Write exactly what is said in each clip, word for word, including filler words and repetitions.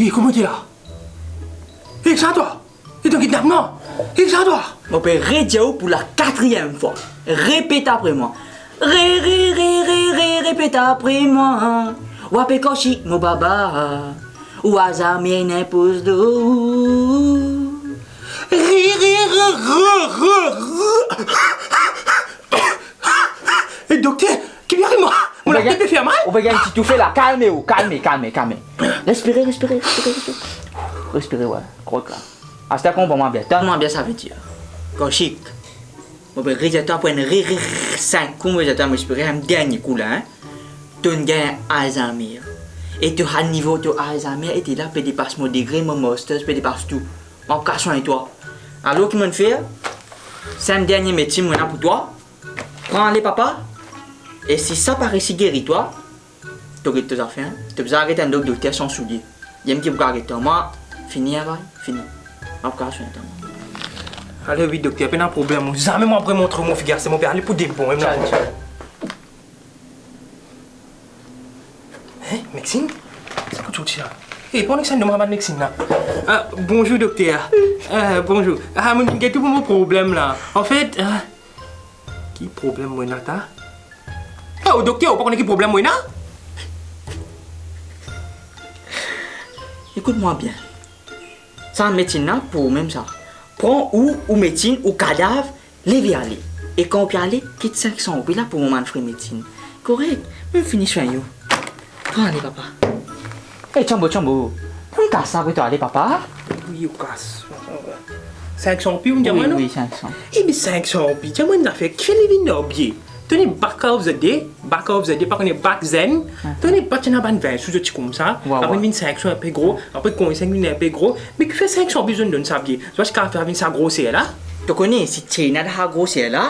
E, kouma to la? E, sa twa? E, to kidnap mwa? E, sa twa? Mo pe redir ou pou la katriem fwa. Repet apre mwa. Re, re, re, re, re, repet apre mwa. Wa pe kosi mo baba. Ou azame ena enn poz dor. Re, re, re, re, re, re. E dokter, ki bien mo, mo latet pe fer mal. Ou pe gagn ti toufe la. Kalme ou, kalme, kalme, kalme. Respire, respire, respire, respire. Respire, wi, korek la. Aster konpran mwa bien. Tann mwa bien, savedir. Kouchik. Mo pe redir twa pou enn re, re, re, sink kou, mo redir twa, mo espere enn dernie kou la, hein. To'nn gagn Alzheimer. E to nivo to Alzheimer ete la pe depas mo degre, mo masters pe depas tou. Mo kapav swagn twa. Alor ki mo'nn fer? Sink dernie medsin mo ena pou twa. Pran ale papa. E si sa pa resi geri twa, to get to zafer, hein? To bizin al get enn lot dokter san soulie. Li mem ki pou kapav get twa. Mwa, fini, hein, bay? Fini. Mo kapav swagn twa. Ale wi dokter, pena problem. Zame mo pe montre mo figir, se mo pe ale pou de bon, mem la. Tchau, tchau. Hein, medsin? Sa kot sorti la? E, pran medsin, demann bann medsin la. Ah, bonzour dokter. Ah, bonzour. Ah, mo get ou pou mo problem la. Anfet, ah, ki problem mo ena ta? Oh, dokter, ou pa kone ki problem mo ena? Ekout mwa bien. Sa medsin la pou ou mem sa. Pran ou, ou medsin, ou kadav, leve ale. E kan ou pe ale, kit sink san roupi la pou mo bann fre medsin. Korek? Mo'nn fini swagn ou. Pran ale, papa. E, Tchambo, Tchambo. Mo'nn kas sa pou to ale, papa. Wi, ou kas. Sink san roupi, ou dir mwa, non? Wi, wi, sink san. E, me sink san roupi, dir mwa enn zafer, kifer li vinn dan bie? To ena back of the day, back of the day, pa kone back then. To ena pa ti ena bann vin sou zot ti koumsa, apre vinn sink san inpe gro, apre koumsa vinn inpe gro. Me kifer sink san roupi zot donn sa bie? Zot ti kapav fer vinn sa groser la? To kone, si ti ena sa groser la,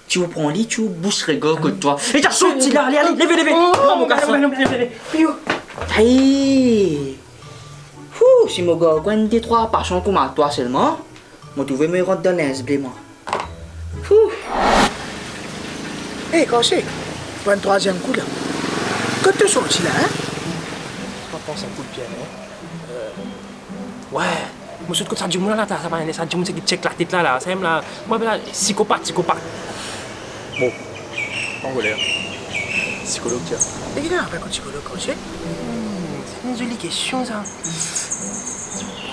ti ou pran li, ti ou bous regar kot twa. E ta sorti la, ale, ale, leve, leve. Pran mo kas la. Ayo. Fou, si mo gagn enn de trwa pasion kouma twa selman, mo trouve mo rant dan linz ble, mwa. Fou. E, Kouchik, pou enn trwaziem kou la. Kot to sorti la, hein? Pa pran sa kout pie, non? Wi, mo sot kot sa dimoun la, ta, sa bann, sa dimoun seki check latet la, la, sa mem la, mo apel la sikopat, sikopat. Bon, pa ankoler. Sikolog, tia. E ki ena apel kot sikolog, Kouchik? Hmm, se enn zoli kestion, sa.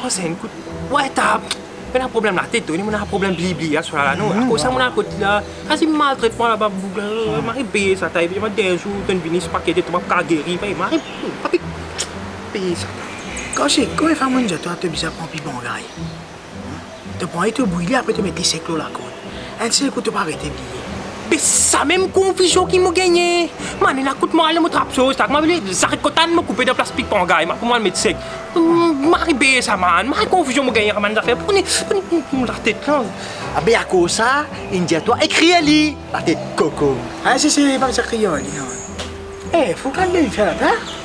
Pran sa enn kout. Wi, ta, pena problem latet, to, mo ena problem blibli, a, so la, la, non. Akoz sa, mo ena kot la. Asi maltret mwa laba, boug la, mari peye sa ta, epi mwa de zour, to'nn vini, se pa ki ete, to pa kapav geri, mari, papi, peye sa ta. Kouchik, konbien fwa mo'nn dir twa to bizin pran pik pangay? To pran li, to bwil li, apre to met li sek lor lakorn. Enn sel kou to pa rete bliye. Be sa mem konfizion ki mo gagne. Mann, ena kout mwa, ale mo trap soz, tak, mwa vini, zaret kotann mo koupe dan plas pik pangay, mwa pou mwa met sek. Mari be sa, mann, mari konfizion mo gagne, mann, zafer, pou ni, pou ni, pou ni latet la. Abe akoz sa, inn dir twa ekrir li, latet koko. Ah, si, si, pa bizin ekrir li, non. Eh, fou kan li fer la, hein?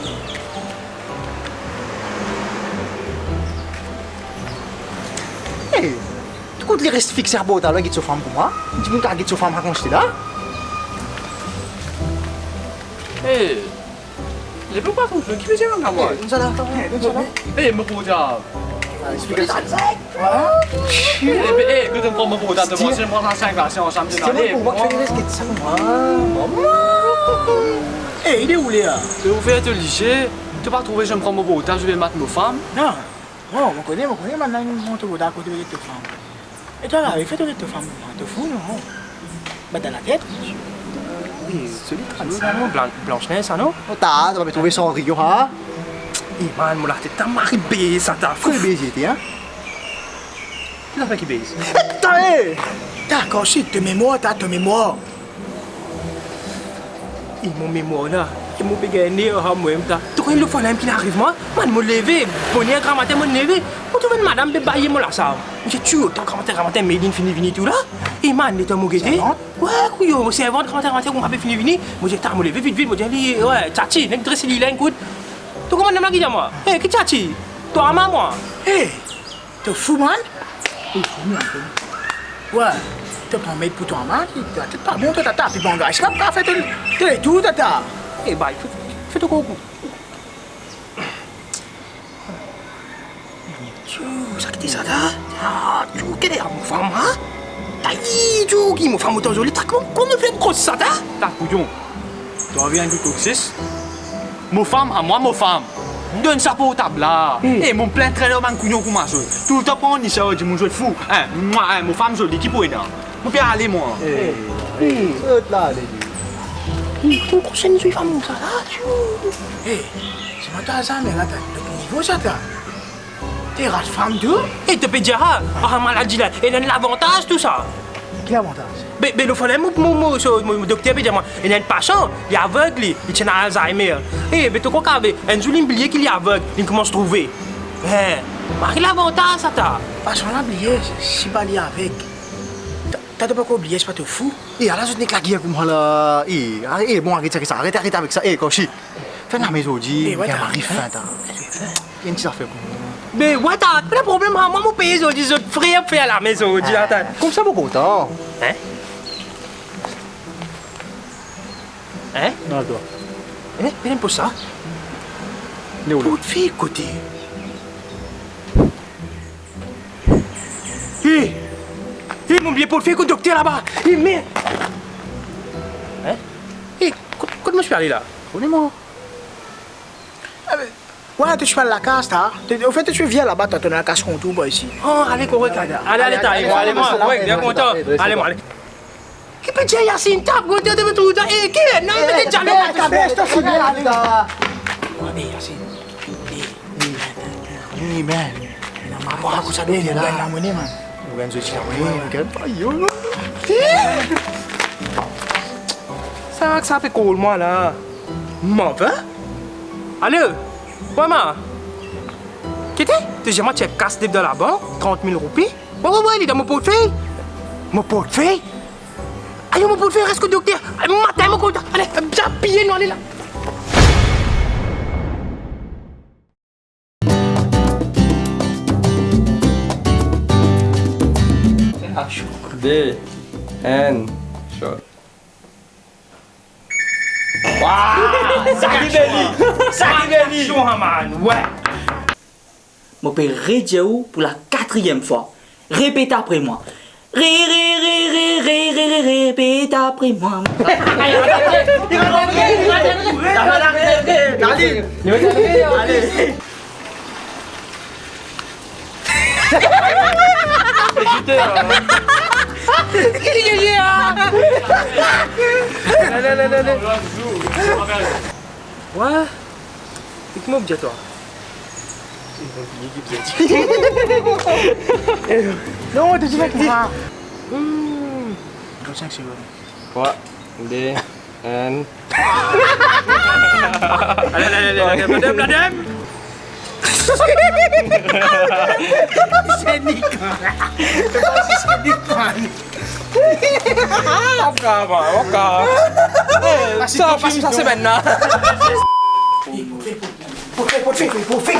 Eh, kot li res fix sa bor ta la, get so fam pou mwa. Dimoun kapav get so fam kouma li la. Eh, li pou pa konpran ki bizin la, mwa. Eh, nou sa la, nou sa la. Eh, mo pou dir. Ah, explike sa. Eh, be, eh, kot mo pran mo portab, mo pran sa sink la, se ansam de lane. Pou mwa, fer res get sa, mwa. Eh, li oule la? Be ou fer to lizie, to pa trouve zot pran mo portab, zot pe mat mo fam? Non. Bon, mo kone, mo kone, bann la inn mont to portab kote to get to fam. E twa la, li fer to get to fam, to fou, non? Bat dan latet. Wi, zoli tradision, non? Blan-, Blanche Neige, sa, non? Oh, ta, ta pa trouve Cendrillon, ha? Eh, mann, mo latet ta mari beze sa, ta fou. Kot beze, hein? Ki zafer ki beze? Eh, ta, eh! Ta, Kouchik, to memwar, ta, to memwar. Eh, mo memwar la. Mo pe gagn ner, ah, mwa mem ta. To konn lefwa la mem ki ariv mwa? Man, mo leve, boner gramatin mo leve. Mo trouv enn madam pe baye mo lasav. Mo dir, "Tiu, otan gramatin, gramatin, me linn fini vini tou la." E man, letan mo gete, servant? Wi, kouyon, mo servant, gramatin, gramatin, kouma pe fini vini. Mo dir, "Atann, mo leve vit, vit." Mo dir li, "Wi, Tchatchi, nek dres li la, ekout." To konpran, madam la ki dir mwa, "Eh, ki Tchatchi? Twa ama mwa." Eh, to fou, man? Wi, to pran met pou twa ama, ki, to latet pa bon, to tata, pi bann gars, si pa, pa fer to, to letour, tata. Eh, bay, fer, fer to kou. Tiu, sa ki te sa ta? Ah, tiu, kete mo fam, ha? Tayi, tiu, ki mo fam otan zoli, ta kouma, kouma fer koz sa ta? Ta kouyon. To anvi enn tou toxis? Mo fam, a mwa mo fam. Donn sa portab la. Hmm. Eh, mo plin trin ar bann kouyon kouma zot. Toultan pran ni sa, dimoun zot fou. Hein, mwa, hein, mo fam zoli, ki pou ena? Mo pe ale, mwa. Eh, eh, sot la, ale. Eh, kouma konsign zot fam sa la, tiu? Eh, si mo ta zame la, ta, lot nivo sa, ta. Te rat fam tou? Eh, to pe dir, ah, ah, maladi la, ena enn lavantaz tou sa. Ki lavantaz? Be, be, lefwa la, mo, mo, mo, so, mo, mo dokter pe dir mwa, ena enn pasian, li aveg li, li ti ena Alzheimer. Eh, be, to krwar ki enn zour linn bliye ki li aveg, linn koumans trouve. Eh, mari lavantaz sa ta. Pasian la bliye, si pa li aveg. Ta, ta, to pa ankor bliye, si pa to fou. Eh, ala zot nek lager kouma la. Eh, are-, eh, bon, aret, aret sa, aret, aret avek sa. Eh, Kouchi, fer lame zordi, eh, wi, ta, mari, hein? Fin ta. Enn ti zafer pou mwa. Be, wi, ta, pa problem, ha, mwa, mo peye zordi, zot frer pou fer lame zordi, ah, atann. Koumsa, mo kontan. Hein? Hein? Non, twa. Eh, pe enn pou sa? Portfey kote? Eh, eh, mo bliye portfey kot dokter laba. Eh, merde. Hein? Eh, kot, kot mo ti pe ale la? Kone mwa. Eh, be, wi, to ti pe al lakaz, ta. To, anfet, to ti pe vinn laba, ta, to ena lakaz kontour par isi. Oh, ale, korek, ale. Ale, ale, ale, ta, ale, ale, ale, mwa, ale, korek, ale, bien ale, kontan. Ale, ale, ale, mwa, ale. Ki pe dir Yasine, ta, kot to trouv ta? Eh, ki, non, eh, pe dir, eh, ale, ale, ale, ale. Wi, be, Yasine. Eh, eh, man. Ena mwa, kosa nou gagn la? Nou gagn lamone, man. Nou gagn zot lamone, nou gagn pa yo. Sa, sa pe kol mwa la. Move? Alo? Wi, ma. Ki te? To dir mwa ti ena kas depi dan labank, trant mil roupi. Wi, wi, wi, li dan mo portfey. Mo portfey? Ayo, mo portfey res kot dokter. Matin, mo kontan. Ale, bien abiye, nou ale la. De, enn, shot. Waw! Sa ki beli! Sa ki beli! Aksyon, man, wi. Mo pe redir ou pou la katriem fwa. Repet apre mwa. Re, re, re, re, re, re, re, repet apre mwa. Ale. Ale, ale, ale, ale. Wi. E kouma ou dir twa? Non, to ti fek mwa. Hmm. Atann, sink segonn. Trwa, de, enn. Ale, ale, ale, ale, ale, ale. Zenik. Zenik, man. Oka, man, oka. Eh, sa fim sa semenn la. Eh, portfey, portfey, portfey, portfey.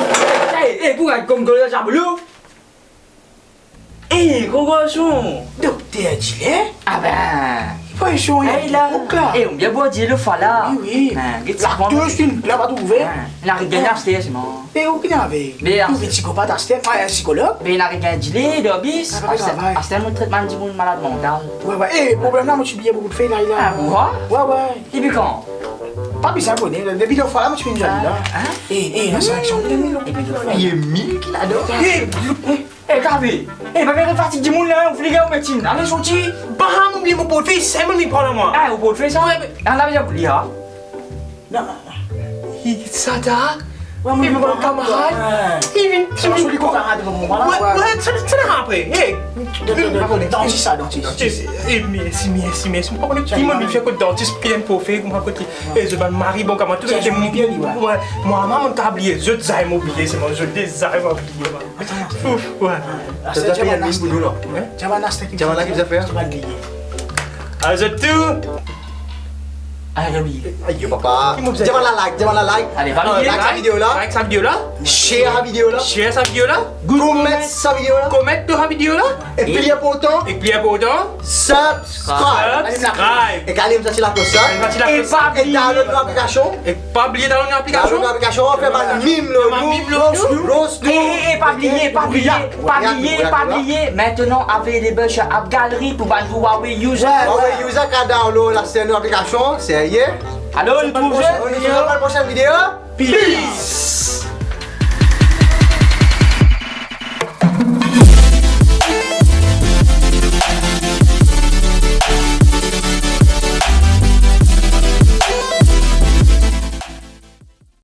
Eh, eh, pou gagn kom golo dan zabolo. Eh, gro garson. Dokter Dile? Ah ben. Pozisyon, eh, la. Oka. Eh, ou bien bwar dilo fwa la. Wi, wi. Ah, get sa. Laktoz, finn pla, pa trouve. Ah, ena regagn aster, sinon. E ou ki ena ave? Me, ou vinn psikopat aster, pa enn psikolog? Me ena regagn dile, dobis. Ah, pa aster, travay. Aster nou tret bann dimoun malad mantal. Wi, wi. E, problem la, mo ti bliye mo portfey la, la. Ah, bon, wi? Wi, wi. Depi kan? Pa bizin kone, depi lefwa la, mo ti finn dir li la. Hein? E, e, la, sa ankor mil. Epi lefwa. Ye mil ki ladan. E, e, kafe. E, pa fer fatig dimoun la, ou fini gagn ou metin. Ale, sorti. Ba, mo bliye mo portfey, sa mo vinn pran la, mwa. Ah, ou portfey sa? Wi, me... Ah, la, bizin pou li, ah. Non, non, non. Li, sa ta, Wi, mo kamarad. Li vinn, li vinn. Sa va soli kamarad, mo kamarad. Wi, wi, sa, sa apre. Hey. Dantis sa, dantis. Eh, eh, mersi, mersi, mersi. Mo pa kone ki mo vinn fer kot dantis, ki enn profe, kouma kot li. Eh, zot bann mari bon kamarad, tou. Wi, mwa, mwa, mo kav bliye, zot zame mo bliye, se mwa, zot zame mo bliye, mwa. Ouf, wi. Sa ti ena enn pou nou la. Hein? Ti ena enn pou nou la. Ti ena enn pou nou la. Ah, zot tou. Ah, zot tou. Ayo, papa. Ki mo bizin fer? Dimann la like, dimann la like. Ale, va like sa video la. Like sa video la. Share sa video la. Share sa video la. Comment sa video la. Comment sa video la. E pli inportan. E pli inportan. Subscribe. Subscribe. E alim sa ti laklos la. Alim sa ti laklos la. E download nou aplikasion. E pa bliye download nou aplikasion. Download nou aplikasion, fer bann mim lor nou. Fer bann mim lor nou. Roast nou. E, e, e, pa bliye, pa bliye, pa bliye, pa bliye. Maintenant available sur App Gallery pou bann Huawei user. Huawei user kav download la, se nou aplikasion, serye. Alor, nou trouv zot. Nou trouv zot dan prosenn video. Peace.